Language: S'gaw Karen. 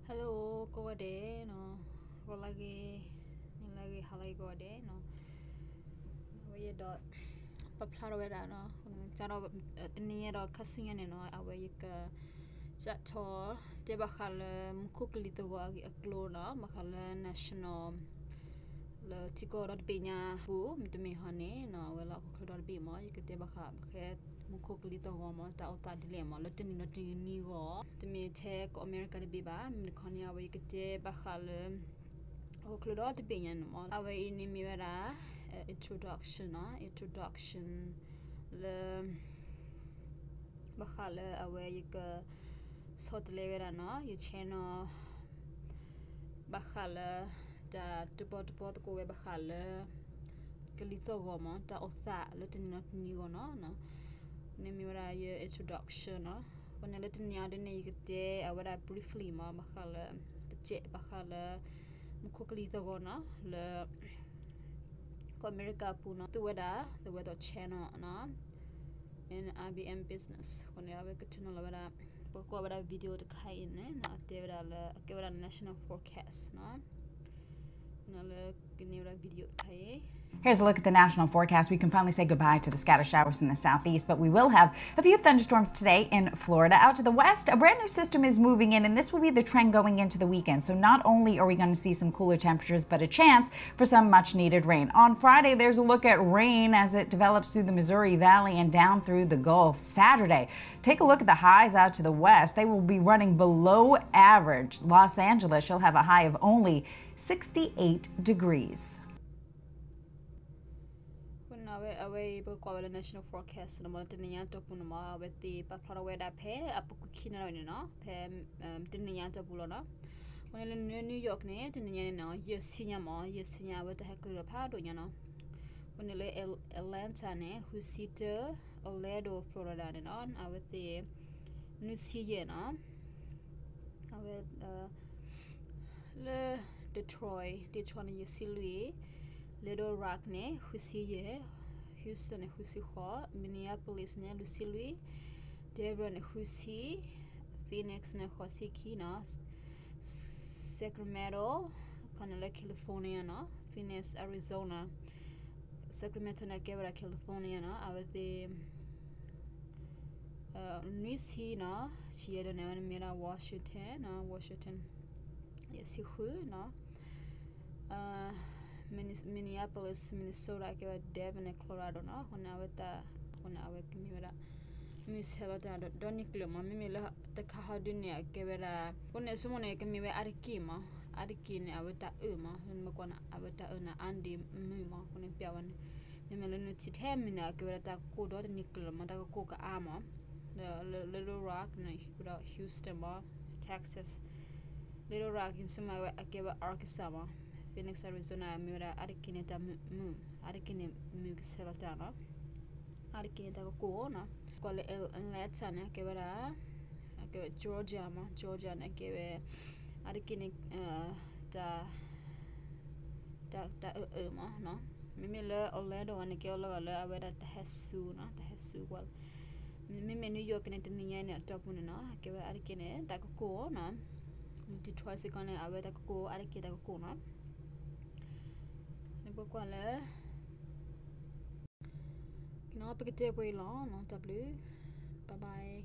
Hello ကိးဂၤဒဲးနီၤ, ဂီၤလၢဂ့ၤ, နံၤလၢဂ့ၤ, ဟါလၢဂ့ၤ ကိးဂၤဒဲးနီၤ. အဝဲယအဲၣ်ဒိး ပာ်ဖျါထီၣ်ဝဲဒၣ်နီၤ, တနံၤညါဒီးခါဆူညါန့ၣ်နီၤ, အဝဲယက စးထီၣ်တဲဘၣ်ဃးလၢမူခိၣ်ကလံၤသဂီၤအဂ့ၢ်အကျိၤနီၤ, ဘၣ်ဃးလၢ national လၢထံကီၢ်ဒီတဘ့ၣ်ညါပူၤ မ့တမ့ၢ်ဟီန့ၣ်နီၤ, အဝဲလၢဟီၣ်ခိၣ်ချၢဒီတဘ့ၣ်မး, ယကတဲဘၣ်ဃးဖဲမူခိၣ်ကလံၤသဂီၤမး တၢ်အိၣ်သးဒ်လဲၣ်မး လၢတနံၤဒီးတနံၤအဂီၢ်, တမ့ၢ်ထဲကီၢ်အမဲရကၤတဘ့ၣ်ဘၣ်, မ့ၢ်တခီန့ၣ် အဝဲယကတဲဘၣ်ဃးလၢ ဟီၣ်ခိၣ်ချၢဒီတဘ့ၣ်ညါန့ၣ်မး. အဝဲအံၤန့ၣ်မ့ၢ်ဝဲဒၣ် introduction နီၤ, introduction လၢ ဘၣ်ဃးလၢအဝဲယက ဆီတလဲဝဲဒၣ်နီၤ, ယ channel ဘၣ်ဃးလၢ တၢ်တပီတပီသကိးဝဲဘၣ်ဃးလၢ ကလံၤသဂီၤမး တၢ်အိၣ်သးလၢတနံၤဒီးတနံၤအဂီၢ်နီၤ. န့ၣ်မ့ၢ်ဝဲဒၣ်ယ introduction နီၤ. အဃိန့ၣ်လၢတနံၤအံၤဒ်န့ၣ် ယကတဲအဝဲဒၣ် briefly မး ဘၣ်ဃးလၢ တစဲးဘၣ်ဃးလၢ မူခိၣ်ကလံၤသဂီၤနီၤ လၢ ကီၢ်အမဲရကၤအပူၤနီၤ, သူဝဲဒၣ် သူဝဲဒၣ် channel နီၤ, NRBM Business အဃိန့ၣ် အဝဲက channel လီၤဝဲဒၣ်, ပကွၢ်ဝဲဒၣ် video တခါအံၤန့ၣ်နီၤ, အတဲဝဲဒၣ်လၢ အကဲဝဲဒၣ် national forecast နီၤ, နီၤလၢကန့ၢ်ဝဲဒၣ် video တခါအံၤ Here's a look at the national forecast. We can finally say goodbye to the scattered showers in the southeast, but we will have a few thunderstorms today in Florida. Out to the west, a brand new system is moving in, and this will be the trend going into the weekend. So not only are we going to see some cooler temperatures, but a chance for some much needed rain. On Friday, there's a look at rain as it develops through the Missouri Valley and down through the Gulf. Saturday, take a look at the highs out to the west. They will be running below average. Los Angeles, you'll have a high of only sixty-eight degrees. အဝဲ အဝဲအံၤ ပကွၢ်ဝဲလၢ national forecast န့ၣ်မး လၢတနံၤညါအတီၢ်ပူၤန့ၣ်မး အဝဲသ့ၣ်ပာ်ဖျါထီၣ်ဝဲဒၣ်ဖဲအပူၤကွံာ်ခံနၣ်ရံၣ်န့ၣ်နီၤ, ဖဲ တနံၤညါအတီၢ်ပူၤလီၤနီၤ. အဃိန့ၣ်လၢ New York န့ၣ် တနံၤညါန့ၣ်နီၤ ယဲၢ်ဆံညါမး, ယဲၢ်ဆံညါ အဝဲတၢ်ဟဲကျိၤလီၤဖးဒိၣ်ညါနီၤ. အဃိန့ၣ်လၢ Atlanta န့ၣ် ဃုဆံတၢ, Orlando Florida န့ၣ်နီၤ အဝဲသ့ၣ် နွံဆံယဲၢ်နီၤ. အဝဲ လၢ Detroit, Detroit န့ၣ် ယဲၢ်ဆံလွံၢ်, Little Rock န့ၣ် ဃုဆံယဲၢ်, Houston န့ၣ် ဃုဆံဃိး, Minneapolis န့ၣ် လွံၢ်ဆံလွံၢ်, Denver န့ၣ် ဃုဆံ, Phoenix န့ၣ် ဃိးဆံခံနီၤ, Sacramento ခီန့ၣ်လၢ California နီၤ, Phoenix Arizona, Sacramento န့ၣ် ကဲဝဲဒၣ် California နီၤ, အဝဲသ့ၣ် နွံဆံနီၤ, ဆံယဲၢ်ဒိၣ်န့ၣ် အဝဲန့ၣ်မ့ၢ်ဝဲဒၣ် Washington နီၤ, Washington ယဲၢ်ဆံဃုနီၤ, Minneapolis Minnesota ကဲဝဲ Denver န့ၣ် Colorado နီၤ, အဃိန့ၣ်အဝဲတၢ် အဃိန့ၣ်အဝဲကမ့ၢ်ဝဲဒၣ် မုၢ်ဆဲးလီၤတၢ်ဒီနံၣ်ကျၢၤမး, မ့မ့ၢ်လၢတခါဟီဒုန့ၣ် အကဲဝဲဒၣ် အဃိန့ၣ်ဆိကမိၣ်န့ၣ် ကမ့ၢ်ဝဲအါတက့ၢ်မး, အါတက့ၢ်န့ၣ် အဝဲတၢ်အၢၣ်မး, မ့ၢ်ကွၢ်န့ၣ် အဝဲတၢ်အၢၣ်န့ၣ် အါဒံးမုၢ်မး, အဃိန့ၣ်ပျဲဝဲန့ၣ် မ့မ့ၢ်လၢနုၢ်ထံထဲမုၢ်န့ၣ် အကဲဝဲဒၣ်တၢ်ကိၢ်ဒီတနံၣ်ကျၢၤမး, တၢ်ကကိၢ်ကအါမး, လၢ Little Rock န့ၣ် ဝဲဒၣ် Houston မး, Texas, Little Rock ဆိကမိၣ်ဝဲအကဲဝဲ Arkansas မး, Phoenix Arizona မ့ၢ်ဝဲဒၣ်အါတက့ၢ်န့ၣ်တၢ်မုၢ်, အါတက့ၢ်န့ၣ်မုၢ်ကဆဲးလီၤတၢ်နီၤ, အါတက့ၢ်န့ၣ်တၢ်ကကိၢ်နီၤ, ကွၢ်လၢ Atlanta န့ၣ် အကဲဝဲဒၣ် အကဲဝဲ Georgia မး, Georgia န့ၣ် အကဲဝဲ အါတက့ၢ်န့ၣ် တၢ် တၢ်အၢၣ်အၢၣ်မးနီၤ, မ့မ့ၢ်လၢ Orlando န့ၣ် ကဲလီၤဂာ်လၢအဝဲဒၣ်တၢ်ဟဲစူၤနီၤ, တၢ်ဟဲစူၤကွၢ်လီၤ, မ့မ့ၢ် New York န့ၣ် တနံၤညါန့ၣ် အတီၢ်ပူၤန့ၣ်နီၤ အကဲဝဲအါတက့ၢ်န့ၣ် တၢ်ကကိၢ်နီၤ, Detroit စ့ၢ်ကီးန့ၣ် အဝဲတၢ်ကကိၢ် အါတက့ၢ်တၢ်ကကိၢ်နီၤ, န့ၣ်ပကွၢ်လၢ ကနီၤ ပကတဲပှဲၤအံၤလီၤနီၤ, တၢ်ဘျုး, bye bye.